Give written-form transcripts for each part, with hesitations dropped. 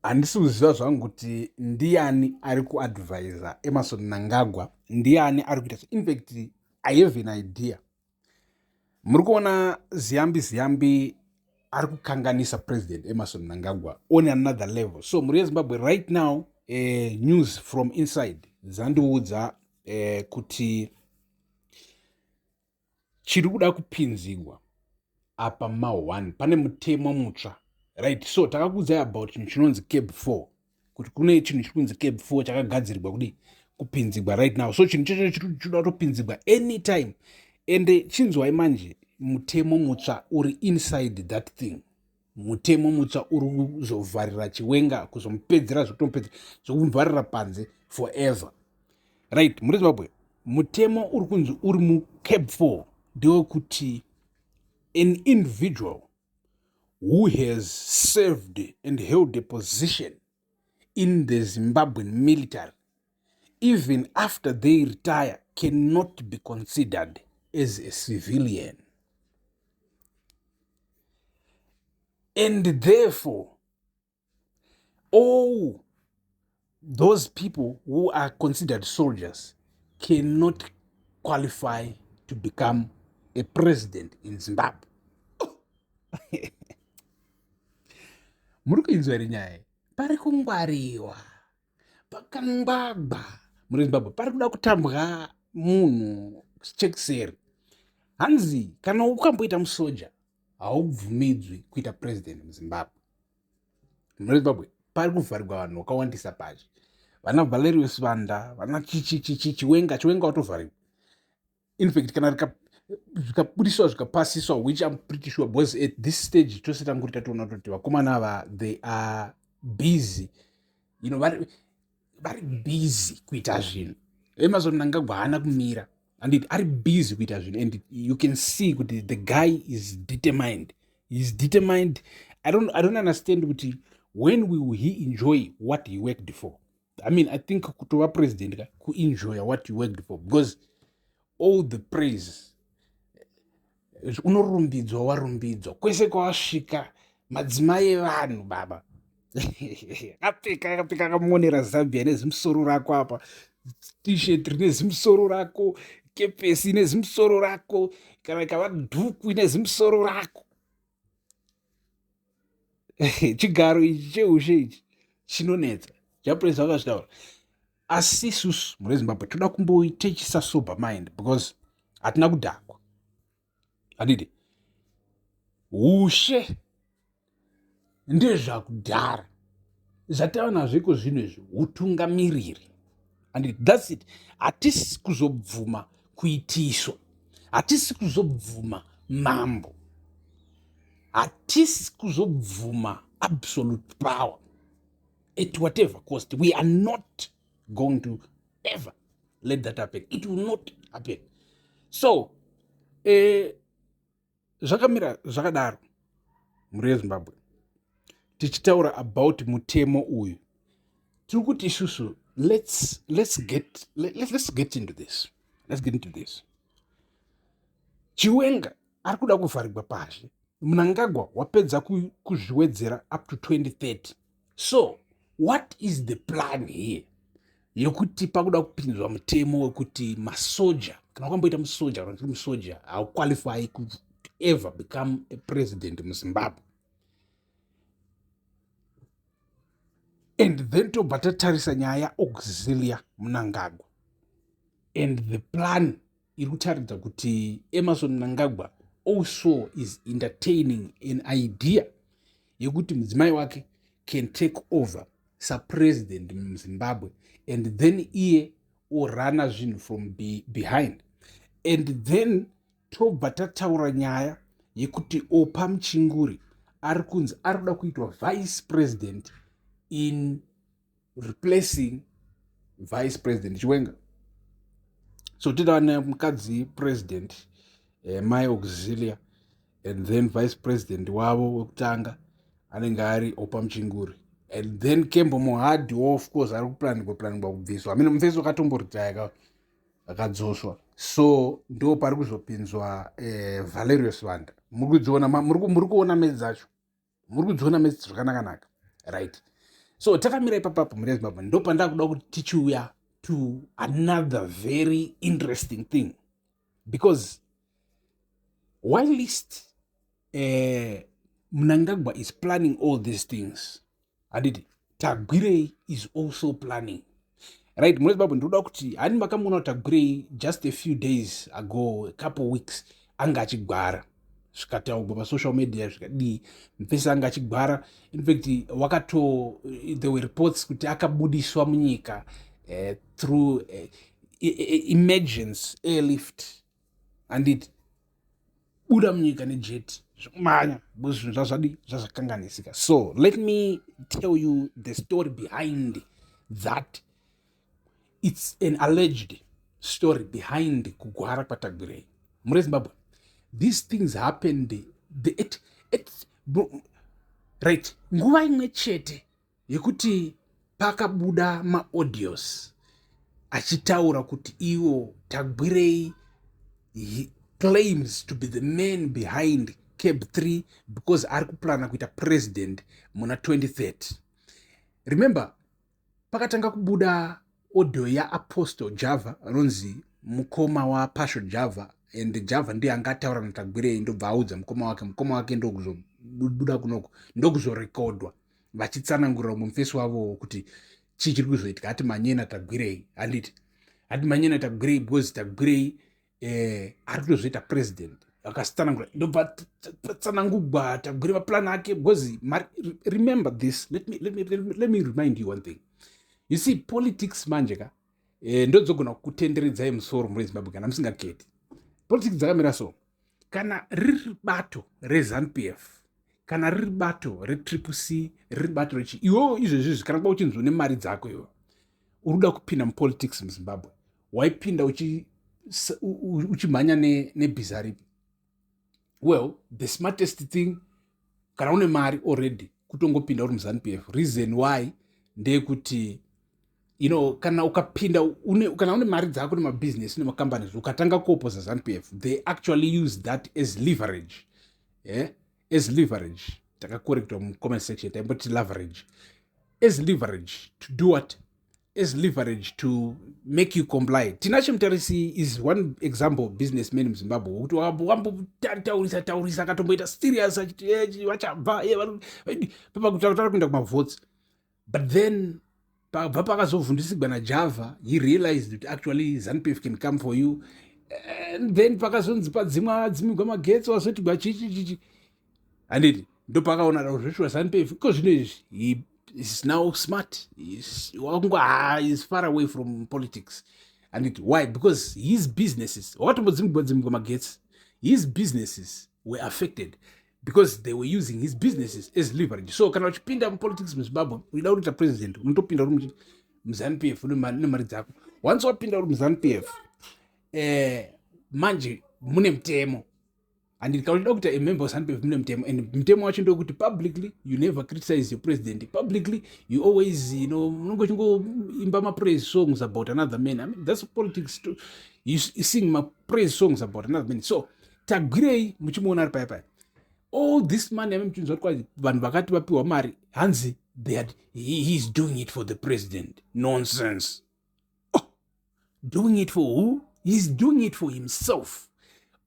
Handisi kuziva zvangu kuti ndiyani ari kuadvisa Emerson Mnangagwa, ndiyani ari kuita. Infact, I have an idea. Muri kuona Ziyambi Ziyambi ari kukanganisa President Emerson Mnangagwa on another level. So muri yeZimbabwe right now, news from inside dzandiudza kuti chiri kuda kupinzigwa apa ma1 pane mutemo mutsva, right? So takakuudzai about chinhu chinonzi CAB 4, kuti kune chinhu chiri kunzi CAB 4 chakagadzirirwa kudi kupinzigwa right now. So chinhu checho chiri kuda kutopinzigwa anytime. Ende chinzwai manje, mutemo mutsva uri inside that thing, mutemo mutsva uri kuzovharira Chiwenga, kuzomupedzera, zvekutomupedzera, zvekumuvharira panze forever, right? Muri Zimbabwe, mutemo uri kunzi uri muCAB 4 ndewekuti an individual who has served and held a position in the Zimbabwean military, even after they retire, cannot be considered as a civilian, and therefore all those people who are considered soldiers cannot qualify to become a president in Zimbabwe. Muri kuinzwa here nyaya? Pari kungwariwa, pakangwagwa muri Zimbabwe, pari kuda kutambwa munhu chekiseri. Hanzi kana ukamboita musoja, haubvumidzwi kuita president muZimbabwe. Muri Zimbabwe, pari kuvharirwa vanhu vakawandisa pachi vana Valerius Vanda, vana chichichichi Chiwenga. Chiwenga watovharirwa. Infact, kana zvikabudiswa, zvikapasiswa, which I'm pretty sure, because at this stage tose tanguri tatoona kutoti vakomana ava, they are busy, vari busy kuita zvinhu. Emerson Mnangagwa haana kumira, anditi? Ari busy kuita zvinhu, and you can see kuti the guy is determined. He is determined. I don't understand kuti when will he enjoy what he worked for. I mean, I think kutova president ka kuenjoya what you worked for, because all the praise, unorumbidzwa, warumbidzwa kwese kwawasvika, madzimai evanhu baba akapfeka, akapfeka, akamonera Zambia nezimusoro rako apa, T-shirt rine zimusoro rako, kepesi ine zimusoro rako, kana ikava dhuku ine zimusoro rako. Chigaro ichi cheushe ichi chinonetsa, japresi vakazvitaura. Asi isusu mune Zimbabwe toda kumboitechisa sober mind, because hatina kudhakwa, handidi? Ushe ndezvakudhara, zvatava nazvo iko zvino izvi utungamiriri, and that's it. Hatisi kuzobvuma kuitiswa, hatisi kuzobvuma mambo, hatisi kuzobvuma absolute power at whatever cost. We are not going to ever let that happen. It will not happen. So zvakamira zvakadaro mhuri yeZimbabwe. Tichitaura about mutemo uyu, tiri kuti isusu let's get into this, let's get into this. Chiwenga ari kuda kuvharirwa pazhe, Mnangagwa wapedza kuzviwedzera up to 2030. So what is the plan here yekuti pakuda kupinzwa mutemo wekuti masoja, kana wakamboita musoja, kana uri musoja, hauqualify to ever become a president muZimbabwe? And then tobva tatarisa nyaya yaAuxilia Mnangagwa and the plan iri kutaridza kuti Emerson Mnangagwa also is entertaining an idea yekuti mudzimai wake can take over sapresident muZimbabwe, and then iye orana zvinhu from behind. And then tobva tataura nyaya yekuti Opa Muchinguri ari kunzi ari kuda kuitwa vice president in replacing Vice President Chiwenga. So toda mukadzi president, Mai Auxilia, and then vice president wavo wekutanga anenge ari Opa Muchinguri, and then Kembo Mohadi, of course, ari kuplanigwa planigwa kubviswa. I mean, mufesi wakatomboritaya, akadzoswa. So ndo pari kuzopinzwa Valerius Vanda. Muri kudziona, muri kuona medzi dzacho, muri kudziona medzi zvakanaka-naka, right? So takamira ipapapo, mhuri yeZimbabwe, ndo pandakuda kuti tichiuya to another very interesting thing, because whilst Mnangagwa is planning all these things, handiti, Tagwirei is also planning, right? Mhuri yeZimbabwe, ndinoda kuti hani makamuona kuti Tagwirei just a few days ago, a couple weeks, anga achigwara, zvikataurwa pasocial media, zvikadii, mupesi anga achigwara. Infact, wakato there were reports kuti akabudiswa munyika through emergency airlift, handiti, buda munyika nejet zvekumanya because zvinhu zvazvadi zvazvakanganisika. So let me tell you the story behind that. It's an alleged story behind kugwara kwaTagwirei. Mhuri yeZimbabwe, these things happened right nguva imwe chete yekuti pakabuda maaudios achitaura kuti iwo Tagwirei claims to be the man behind CAB 3 because ari kuplana kuita president muna 2030. Remember, pakatanga kubuda audio yaApostle Java, anonzi mukoma waPassion Java, and Java ndiye anga ataura naTagwirei, ndobva audza mukoma wake, mukoma wake ndokuzobuda kunoko, ndokuzorekodwa vachitsanangurira umwe mufesi wavo kuti chii chiri kuzoitika. Ati manyena Tagwirei, handiti, ati manyena Tagwirei because Tagwirei ari kutozoita president. Akasitsanangura, ndobva tsanangugwa Tagwirei maplani ake, because remember this, let me remind you one thing. You see, politics manje ka ndodzogona kutenderedzai musoro muri Zimbabwe kana musingaketi. Politics dzakamira so: kana riri bato reZANU PF, kana riri bato reTriple C, riri bato rechi, iwewo izvezvizvi kana kuba uchinzwa nemari dzako, iwe uri kuda kupinda mupolitics muZimbabwe, waipinda uchimhanya nebhiza ripi? Well, the smartest thing, kana une mari already, kutongopinda uri muZANU PF. Reason why ndeyekuti kana ukapinda kana une mari dzako nemabhizinesi nemacompanies, ukatanga kuoposa ZANU PF, they actually use that as leverage, yeah? As leverage. Takacorrectwa mucomment section, taimboti leverage. As leverage to do what? As leverage to make you comply. Tinashe Mutarisi is one example of businessman muZimbabwe wekuti wambotaurisa taurisa, akatomboita serious achiti vachabva pepakutaura kuenda kumavotes, but then pabva pakazovhundisigwa naJava, he realized kuti actually ZANU PF can come for you. And then pakazonzi padzimwa dzimigwa magetsi, wazotigwa chichi chichi, handiti, ndopakaona zveshuwa ZANU PF iko zvino izvi he is now smart, wakungo is far away from politics, anditi. Why? Because his businesses wakatombodzimigwa dzimigwa magetsi, his businesses were affected because they were using his businesses as leverage. So kana uchipinda mupolitics muZimbabwe, uchida kuita president, unotopinda uri muZANU PF nemari dzako. Once wapinda uri muZANU PF, manje mune mutemo, and kana uchida kuita a member weZANU PF, mune mutemo, and mutemo wacho ndewekuti publicly you never criticize your president. Publicly you always unonge uchingoimba mapraise songs about another man. I mean, that's politics too. You sing mapraise songs about another man. So Tagwirei muchimuona ari paya paya, all this money ame muchinzwa kuti vanhu vakati vapiwa mari, hanzi he is doing it for the president. Nonsense. Oh, doing it for who? He's doing it for himself.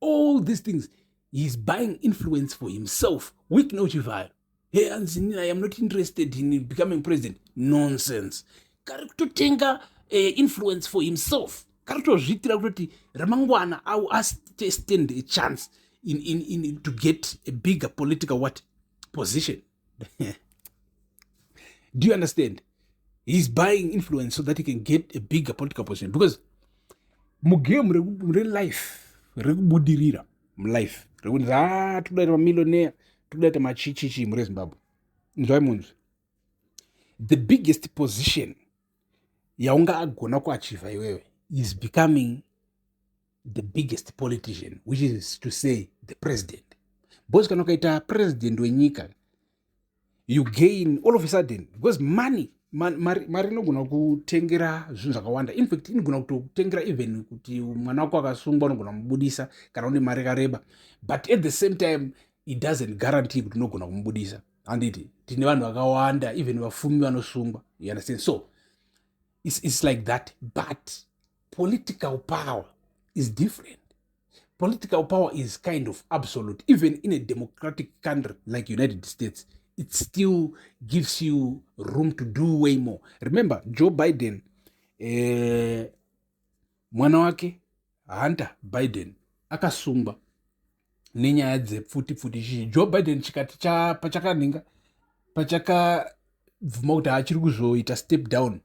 All these things, he's buying influence for himself. Wicknell Chivayo, hey, hanzi I am not interested in becoming president. Nonsense. Kari kutotenga influence for himself, kari kutozviitira kutoti ramangwana au stand a chance in to get a bigger political what? Position. Do you understand? He's buying influence so that he can get a bigger political position, because mugame relife rekubudirira mulife, rekuti ha tikuda ita mamillionaire, tikuda ita machichichi muri Zimbabwe, nzwai munzwi, the biggest position yaunga agona kuachieva iwewe is becoming the biggest politician, which is to say the president, because kana ukaita president wenyika, you gain all of a sudden, because money, mari inogona kutengera zvinhu zvakawanda. Infact, inogona kutotengera even kuti mwana wako akasungwa, unogona kumubudisa kana une mari kareba, but at the same time it doesn't guarantee kuti unogona kumubudisa. Handiti tine vanhu vakawanda, even vafumi vanosungwa, you understand? So it's like that, but political power is different. Political power is kind of absolute. Even in a democratic country like United States, it still gives you room to do way more. Remember Joe Biden, mwana wake Hunter Biden akasungwa nenyaya dzepfuti pfuti chichi. Joe Biden chikati pachakaninga, pachakabvuma kuti haachiri kuzoita step down,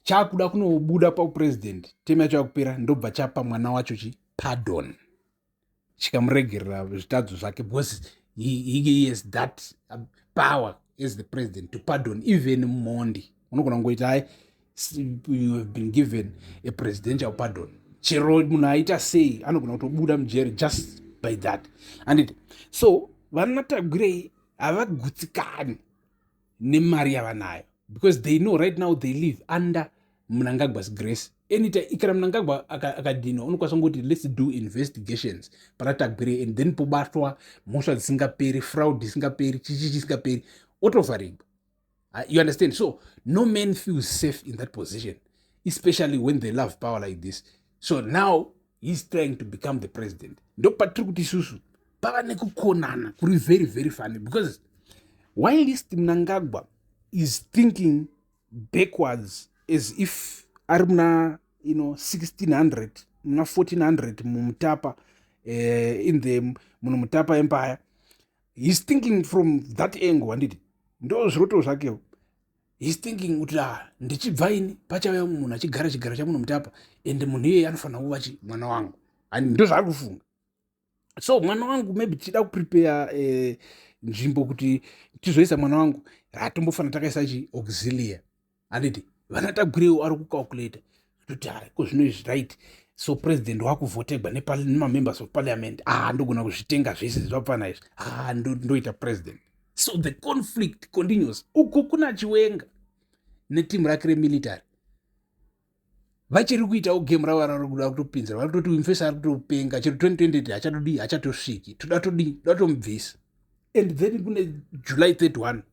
chaakuda kunobuda paupresident, term yacho yakupera, ndobva chapa mwana wacho chi pardon, chikamuregerera zvitadzo zvake, because he has that power as the president to pardon even mhondi. Unogona kungoita, "Hai, you have been given a presidential pardon." Chero munhu aita sei, anogona kutobuda mujeri just by that, anditi? So vana Tagwirei havagutsikani nemari yavanayo, because they know right now they live under Mnangagwa's grace. Anytime kana Mnangagwa akadhinwa, unokwanisa kungoti, "Let's do investigations pana Tagwirei," and then pobatwa mhosva dzisingaperi, fraud isingaperi, chichi chisingaperi, otovharigwa, you understand? So no man feels safe in that position, especially when they love power like this. So now he's trying to become the president. Ndo patiri kuti isusu pava nekukonana kuri very very funny, because whilst Mnangagwa is thinking backwards as if ari muna 1600, muna 1400 muMutapa, in the Munhumutapa Empire, he's thinking from that angle, handiti? Ndo zviroto zvakewo. He's thinking kuti, "Ah, ndichibva ini, pachauya munhu achigara chigaro chaMunhumutapa, and munhu iyeye anofanira kuva chi mwana wangu." And ndo zvaari kufunga. So mwana wangu, maybe tichida kuprepare nzvimbo kuti tizoisa mwana wangu, hatombofanira takaisa chi Auxilia, handiti? Vana Tagwirei ari kucalculata kutoti, "Hai, ko zvino izvi, right, so president wakuvhotegwa nemamembers of parliament. Ah, ndogona kuzvitenga zvese zvapfana izvi. Ah, ndoita president." So the conflict continues. Uku kuna Chiwenga netimu rake remilitary, vachiri kuitawo game ravo rari kuda kutopinzira. Vari kutoti mufesi ari kutopenga, chero 2020 hachatodii, hachatosviki, toda todii, toda tomubvisa. And then kune July 31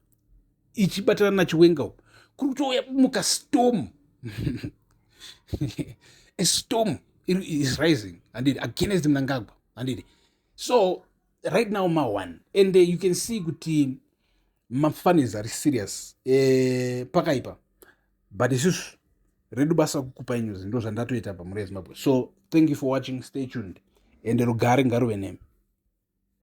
ichibatana naChiwenga uku, kuri kutouya muka storm. A storm is rising, handiti, against Mnangagwa, handiti? So right now ma1 and you can see kuti mafanis ari serious. Pakaipa, but isusu redu basa kukupai news, ndo zvandatoita pamuri yeZimbabwe. So thank you for watching, stay tuned, and rugare ngaruve nemi.